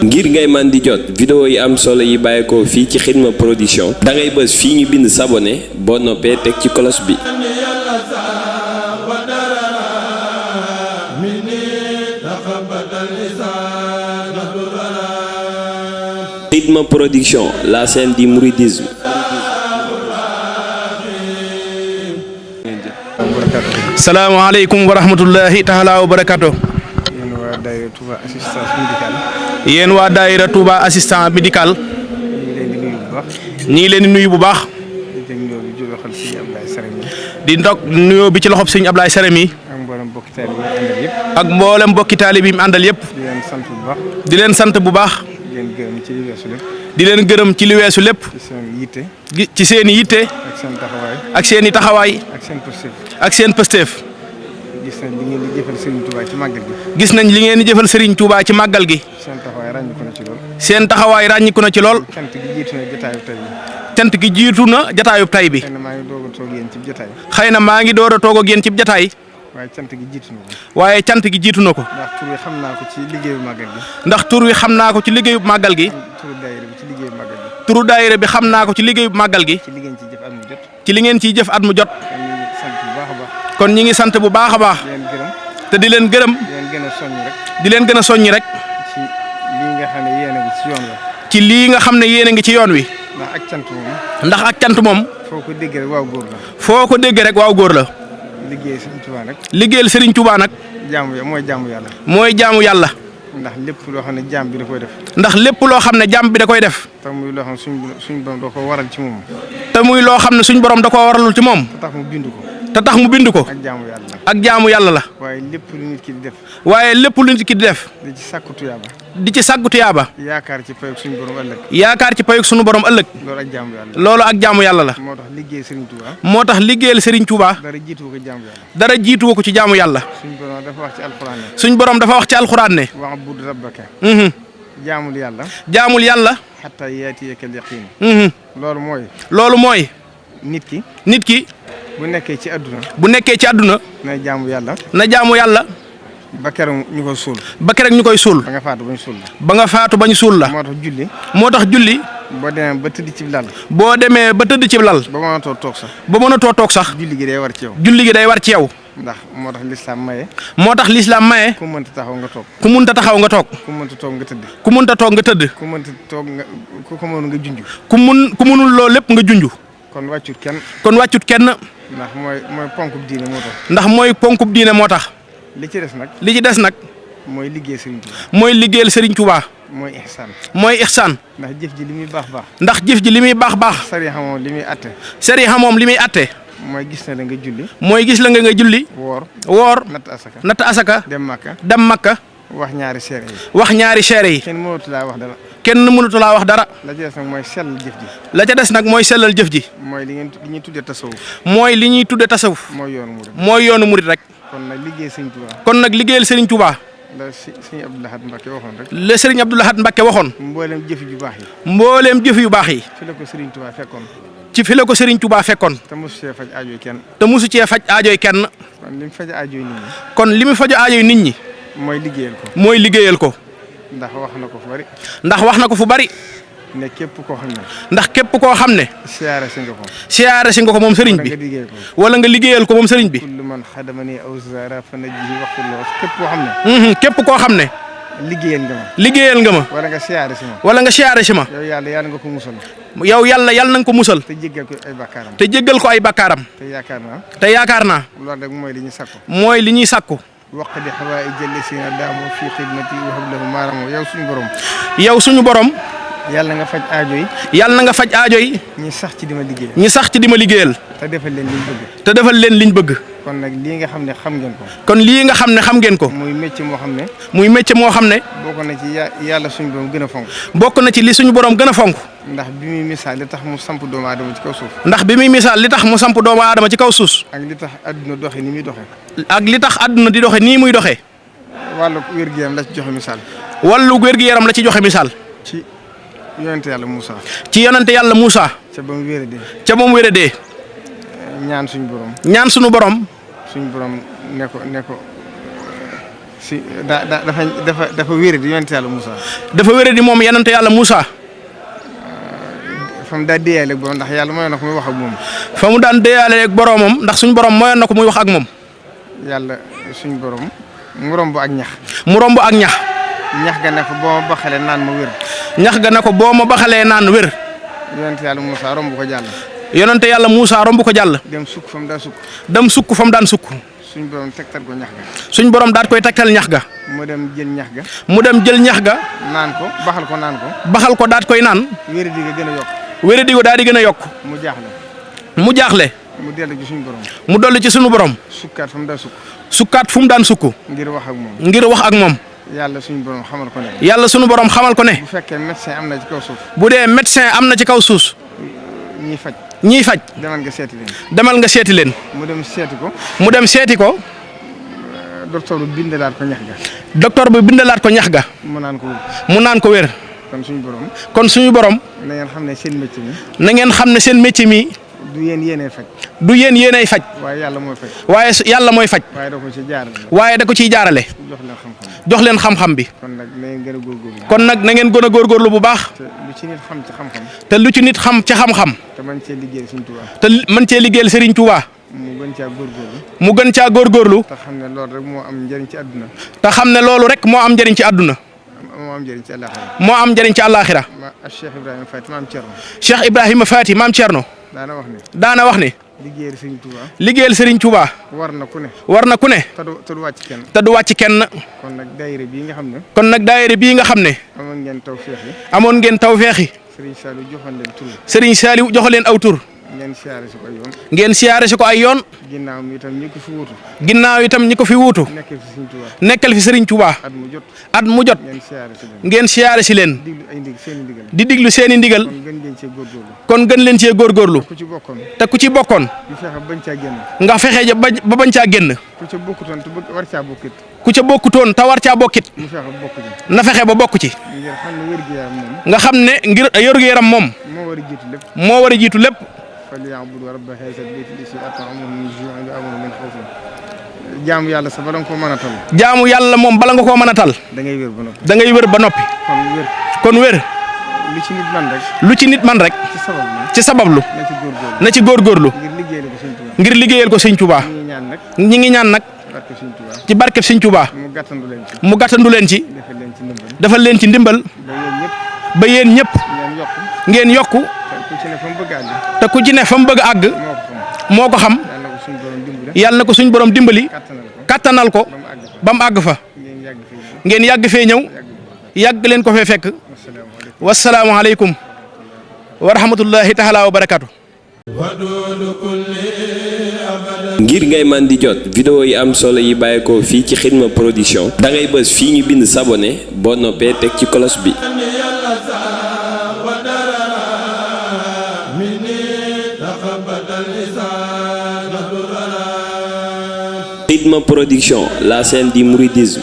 ngir ngay man di jot vidéo yi am solo yi bàyyeekoo fii ci Xidma Production da ngay bës fii ñu bind s'abonner boo noppee teg ci cloche bi. Xidma Production, la scène du mouridisme. salaamaaleykum wa rahmatullahi taala wa barakaatu. yéen waa daayira Touba assistant médical. ñi ngi leen di nuyu bu baax. di ndok nuyoo bi ci loxob sëñ Ablaye Sarem yi. ak mboolem mbokki taalibe yi mu àndal yëpp. di leen sant bu baax. di leen gërëm ci li weesu lépp. ci seen i yitte. ak seen i taxawaay. ak seen pësteef. gis nañ li ngeen di jëfal Serigne Touba ci màggal gi. gis nañ li ngeen di jëfal Serigne Touba ci màggal gi. seen taxawaay ràññiku na ci lool. seen taxawaay ràññiku na ci lool. cant gi jiitu na jotaayu tay bi. cant gi jiitu na jataayub tay bi. xëy na maa ngi doog a toog yéen ci jotaay. xëy na maa ngi door a toog ak yéen ci jataay. waaye cant gi jiitu na ko. waaye cant gi jiitu na ko. ndax tur wi xam naa ko ci liggéeyu màggal gi. ndax tur wi xam naa ko ci liggéeyub màggal gi. turu daayira bi ci liggéeyu màggal gi. turu daayira bi xam naa ko ci liggéeyub màggal gi. ci li ngeen ciy jëf at mu jot. ci li ngeen ciy jëf at mu jot. kon ñu ngi sant bu baax a baax. kon ñi ngi sant bu baax a baax. di leen gërëm. te di leen gërëm. di leen gën a soññ rek. di leen gën a soññi rek. ci lii nga xam ne yéen a ngi ci yoon la. ci lii nga xam ne yéen a ngi ci yoon wi. ndax ak cant moom. ndax ak cant moom. foo ko dégg rek waaw góor la. foo ko dégg rek waaw góor la. liggéey Serigne Touba nag. liggéeyal Serigne Touba nag. mooy jaamu yàlla. mooy jaamu yàlla. ndax lépp loo xam ne jaam bi da koy def. ndax lépp loo xam ne jaam bi da koy def. te muy loo xam ne suñ borom da ko waral ci moom. te muy loo xam ne suñ borom da koo waralul ci moom. te tax mu bind ko. te tax mu bind ko. ak jaamu yàlla la. ak jaamu yàlla la. waaye lépp lu nit ki di def. waaye lépp lu nit ki di def. di ci sàkku tuyaaba. di ci sàggu tuyaaba. yaakaar ci payug suñu borom ëllëg. yaakaar ci payug suñu borom ëllëg. loolu ak jaamu yàlla la. loolu ak jaamu yàlla la. moo tax liggéey Serigne Touba. moo tax liggéeyal Serigne Touba. dara jiitu ko jaamu yàlla. dara jiituwu ko ci jaamu yàlla. suñu borom dafa wax ci alxuraan ne. suñ borom dafa wax ci alxuraan ne. wa'bud rabbaka. jaamul yàlla. jaamul yàlla. hatta yaatiyakal yaqiin. loolu mooy. loolu mooy. nit ki. nit ki. bu nekkee ci àdduna. bu nekkee ci àdduna. na jaamu yàlla. na jaamu yàlla. ba keroog ñu ko suul. ba keroog ñu koy suul. ba nga faatu ba ñu suul la. ba nga faatu ba ñu suul la. moo tax julli. moo tax julli. boo demee ba tëdd ci lal. boo demee ba tëdd ci lal. ba mënatoo toog sax. ba mënatoo toog sax. julli gi day war ci yow. julli gi day war ci yow. ndax moo tax lislaam maye. moo tax lislaam maye. ku mënta taxaw nga toog. ku munta taxaw nga toog. ku mënta toog nga tëdd. ku munta toog nga tëdd. ku mënta toog nga ku ko mën nga junj. ku munul loolu lépp nga junj. kon wàccut kenn. kon wàccut kenn. ndax mooy ponkub diine moo tax. ndax mooy ponkub diine moo tax. li ci des nag. li ci des nag. mooy liggéey Serigne Touba. mooy liggéeyal Serigne Touba. mooy ihsaan. mooy ihsaan. ndax jëf ji li muy baax baax. ndax jëf ji li muy baax baax. sariya moom li muy atte. sariya moom li muy atte. mooy gis na la nga julli. mooy gis la nga julli. woor. natt asaka. dem Makka. wax ñaari seere yi. wax ñaari seere yi. kenn mënatu laa wax dara. kenn mënatu laa wax dara. la ca des nag mooy sellal jëf ji. la ca des nag mooy sellal jëf ji. mooy li ñuy tuddee tasawuf. mooy li ñuy tuddee tasawuf. mooy yoonu murid. mooy yoonu murid rek. kon nag liggéey Serigne Touba. kon nag liggéeyal Serigne Touba. la Serigne Abdou Lahad Mbacké waxoon rek. la Serigne Abdou Lahad Mbacké waxoon. mbooleem jëf yu baax yi. mbooleem jëf yu baax yi. fi la ko Serigne Touba fekkoon. fi la ko Serigne Touba fekkoon. te mosu cee faj aajoy kenn. te mosu cee faj aajoy kenn. kon li mu faj aajoy nit ñi. kon li mu faj aajoy nit ñi. mooy liggéeyal ko. mooy liggéeyal ko. ndax wax na ko fu bari. ndax wax na ko fu bari. ne képp koo xam ne. ndax képp koo xam ne. siyaare si nga ko. siyaare si nga ko moom sëriñ bi. wala nga liggéeyal ko moom sëriñ bi. kullu man xadamani aw zara fa najji waxtu lool képp koo xam ne. képp koo xam ne. liggéeyal nga ma. liggéeyal nga ma. wala nga siyaare si ma. wala nga siyaare si ma. yow yàlla nga ko musal. yow yàlla na nga ko musal. te jéggal ko ay bakkaaram. te jéggal ko ay bakkaaram. te yaakaar naa. loolu rek mooy li ñuy sakku. mooy li ñuy sakku. waq di xawaay jëlle si na daamu fii xidmati wa hablahu maaramo yow suñu borom. yow suñu borom. yàlla nga faj aajo yi. yàlla na nga faj aajo yi. ñi sax ci di ma liggéeyal. ñi sax ci di ma liggéeyal. te defal leen liñ bëgg. te defal leen liñ bëgg. kon nag lii nga xam ne xam ngeen ko. kon lii nga xam ne xam ngeen ko. muy métier moo xam ne. muy métier moo xam ne. bokk na ci yàlla suñu borom gën a fonk. bokk na ci li suñu borom gën a fonk. ndax bi muy misaal li tax mu samp doomu aadama ci kaw suuf. ndax bi muy misaal li tax mu samp doomu aadama ci kaw suuf. ak li tax adduna doxe ni muy doxe. ak li tax adduna di doxe nii muy doxee. wàllu wér-gu-yaram la ci joxe misaal. wàllu wér-gu-yaram la ci joxe misaal. ci yonente yàlla Moussa. ci yonente yàlla Moussa. ca ba mu wéradee. ca ba mu wéradee. ñaan suñu borom. ñaan suñu borom. suñu borom ne ko si dafa wéré di yonent yàlla Moussa. dafa wéré di moom yonent yàlla Moussa. fa mu daa déyaale ak borom ndax yàlla mayoon na ko muy wax ak moom. fa mu daan déyaale ak boromam ndax suñu borom mayoon na ko muy wax ak moom. yàlla suñu borom mu romb ak ñax. mu romb ak ñax. ñax ga ne ko boo ma baxalee naan ma wér. ñax ga ne ko boo ma baxalee naan wér. yonent yàlla Moussa romb ko jàll. yonent yàlla Moussa romb ko jàll. dem sukk fa mu daa sukk. dem sukk fa mu daan sukk. suñ borom tegtal ko ñax ga. suñ borom daat koy tegtal ñax ga. mu dem jël ñax ga. mu dem jël ñax ga. naan ko baxal ko naan ko. baxal ko daat koy naan. wér di ga gën a yokk. wér di ko daal di gën a yokk. mu jaaxle. mu jaaxle. mu dellu ci suñu borom. mu dolli ci suñu borom. sukkaat fa mu daa sukk. sukkaat fu mu daan sukk. ngir wax ak moom. ngir wax ak moom. yàlla suñu borom xamal ko ne. yàlla suñu borom xamal ko ne. bu fekkee médecin am na ci kaw suuf. bu dee médecin am na ci kaw suuf. ñiy faj. ñiy faj. demal nga seeti leen. demal nga seeti leen. mu dem seeti ko. mu dem seeti ko. docteur bi bindalaat ko ñax ga. docteur bi bindalaat ko ñax ga. mu naan ko wér. mu naan ko wér. kon suñu borom. kon suñu borom. na ngeen xam ne seen métier mi. na ngeen xam ne seen métier mi. du yéen yéenay faj. du yéen yéenay faj. waaye yàlla mooy faj. waaye yàlla mooy faj. waaye da ko ci jaarale. waaye da ko ciy jaarale. jox leen xam-xam. jox leen xam-xam bi. kon nag na ngeen gën a góorgóorlu. kon nag na ngeen gën a góorgóorlu bu baax. te lu ci nit xam ci xam-xam. te lu ci nit xam ci xam-xam. te mën cee liggéeyal Sëriñ Tuubaa. te mën cee liggéeyal Serigne Touba. mu gën caa góorgóorlu. mu gën caa góorgóorlu. te xam ne loolu rek moo am njëriñ ci àdduna. te xam ne loolu rek moo am njëriñ ci àdduna. moo am njëriñ ci àllaaxira. moo am njëriñ ci àllaaxira. Cheikh Ibrahima Fati maam Thierno. Cheikh Ibrahima Fati maam Thierno. daana wax ne. daana wax ne. liggéeyal Sëriñ Tuubaa. liggéeyal Serigne Touba. war na ku ne. war na ku ne. te du wàcc kenn. te du wàcc kenn. kon nag daayira bii nga xam ne. kon nag daayira bii nga xam ne. amoon ngeen tawfeex yi. amoon ngeen tawfeex yi. Serigne Saliou joxoon leen tur. Serigne Saliou jox leen aw tur. ngeen siyaare si ko ay yoon. ngeen siyaare si ko ay yoon. ginnaaw mi itam ñi ko fi wuutu. ginnaaw itam ñi ko fi wuutu. nekkal fi Sëriñ Tuubaa. nekkal fi Serigne Touba. at mu jot. at mu jot. ngeen siyaare si leen. ngeen siyaare si leen. diglu ay ndig seen i ndigal. di diglu seen i ndigal. kon gën ngeen cee góorgóorlu. kon gën leen cee góorgóorlu. ku ci bokkoon. te ku ci bokkoon. ñu fexe bañ caa génn. nga fexe ja ba bañ caa génn. ku ca bokkutoon te war caa bokkit. ku ca bokkutoon te war caa bokkit. mu fexe bokk ci. na fexe ba bokk ci. ngir xam ne wér-gu-yaram moom. nga xam ne ngir yor-gu-yaram moom. moo war a jiitu lépp. moo war a jiitu lépp. falyabudu rabba haazal bayti llazii at'amahum min juu'in wa aamanahum min xawfin. jaamu yàlla sax bala nga koo mën a tal. jaamu yàlla moom bala nga koo mën a tal. da ngay wér ba noppi. da ngay wér ba noppi. kon wér. kon wér. lu ci nit man rek. lu ci nit man rek. ci sabab la. ci sabablu. na ci góorgóorlu. na ci góorgóorlu. ngir liggéeyal ko Sëriñ Tuubaa. ngir liggéeyal ko Sëriñ Touba. ñi ngi ñaan nag. ñi ngi ñaan nag. barke Sëriñ Tuubaa. ci barkeb Sëriñ Touba. mu gàttandu leen ci. mu gàttandu leen ci. defal leen ci ndimbal. defal leen ci ndimbal. ba yéen ñëpp. ba yéen ñëpp. ngeen yokk. ngeen yokku. te ku ci ne fa mu bëgg a àgg. te ku ci ne fa mu bëgg a àgg. moo ko xam. moo ko xam. yàlla na ko suñu borom dimbali. yàlla na ko suñ borom dimbali. kattanal ko. kattanal ko. ba mu àgg fa. ngeen yàgg fee ñëw. yàgg leen ko fee fekk. wasalaamualeykum wa rahmatullahi taala wa barakaatu. ngir ngay man di jot vidéo yi am solo yi bàyyeekoo fii ci Xidma Production da ngay bës fii ñu bind s'abonner boo noppee teg ci cloche bi. Xidma Production, la chaîne du mouridisme.